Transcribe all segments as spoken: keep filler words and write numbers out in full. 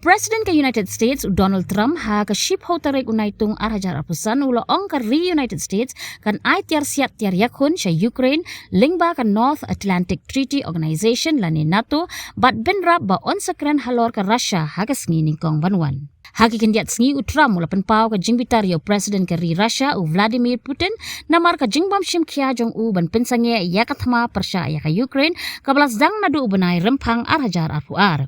President ka United States u Donald Trump ha ka shiphew tarik u Naitung ar hajar arphew san u la ong ka ri United States kan ai tiar siat tiar ïakhun sha Ukraine lyngba ka North Atlantic Treaty Organization lane nato, bad bynrap ba un sa kren halor ka Russia ha ka sngi nyngkong ban wan. Ha ki khyndiat sngi u Trump u la pynpaw ka jingbitar ïa u President ka ri Russia u Vladimir Putin namar ka jingbym shim khia jong u ban pynsangeh ïa ka thma pyrshah ïa ka Ukraine kaba la sdang naduh u bnai Rymphang ar hajar arphew ar.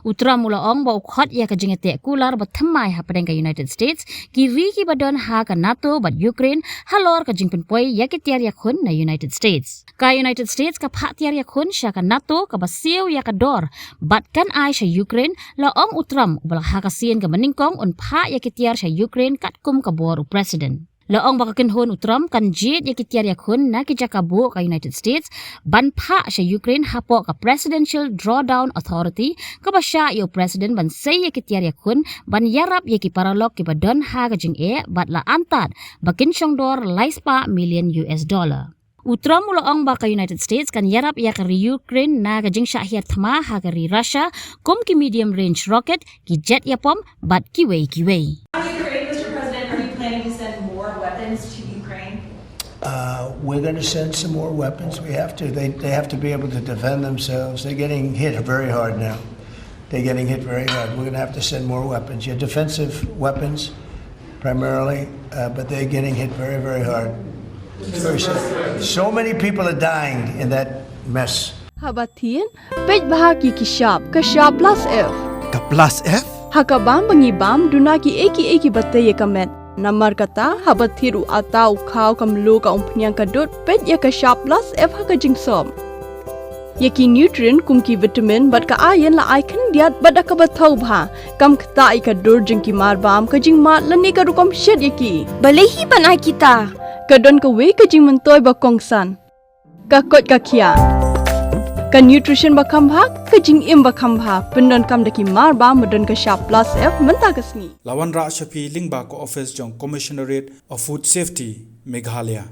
U Trump u la ong ba u khot ïa ka jingïateh kular ba thymmai hapdeng ka United States, ki ri kiba don ha ka nato bad Ukraine halor ka jingpynpoi ïa ki tiar ïakhun na United States. Ka United States ka phah tiar ïakhun sha ka nato kaba siew ïa ka dor bad kan ai sha Ukraine, la ong u Trump uba la ha ka sien kaba nyngkong un phah ïa ki tiar sha Ukraine katkum ka bor u President. La ong ba ka kynhun u Trump kan jied ïa ki tiar ïakhun na ki jaka buh ka United States ban phah sha Ukraine hapoh ka Presidential Drawdown Authority kaba shah ïa u President ban sei ïa ki tiar ïakhun ban ïarap ïa ki paralok kiba don ha ka jingeh bad la antad ba kin shong dor lai spah million U S dollar. U Trump u la ong ba ka United States kan ïarap ïa ka ri Ukraine na ka jingshah hiar thma ha ka ri Russia kum ki medium range rocket, ki jet ïapom bad kiwei kiwei. Are you, Mister President, are you planning to send more weapons to Ukraine? Uh, we're going to send some more weapons. We have to. They, they have to be able to defend themselves. They're getting hit very hard now. They're getting hit very hard. We're going to have to send more weapons. Yeah, defensive weapons, primarily, uh, but they're getting hit very, very hard. It's very sad. So many people are dying in that mess. Haba thied, peit bha ki ki shap, ka shap plus F. Ka plus F? Ha ka bam ba ngi bam, duna ki ei ki ei kiba tei ïa ka met. Namar kata, haba thied u atta, u khaw, ka mluh, ka umphniang, ka dud, peit ïa ka shap plus F ha ka jingsop. Ïa ki nutrient kum ki vitamin bad ka iron la ai khyndiat bad da kaba thaw bha. Kam ktah ïa ka dur jong ki mar bam, ka jingmad lane ka rukom shet ïa ki. Balei hi ban ai kita? Ka don kawei ka jingmyntoi ba kongsan. Ka koit ka khiah. Ka nutrition ba kham bha, ka jingim ba kham bha. Pyndonkam da ki mar bam ba don ka shap plus F mynta ka sngi. La wanrah sha phi lyngba ka office jong Commissionerate of Food Safety, Meghalaya.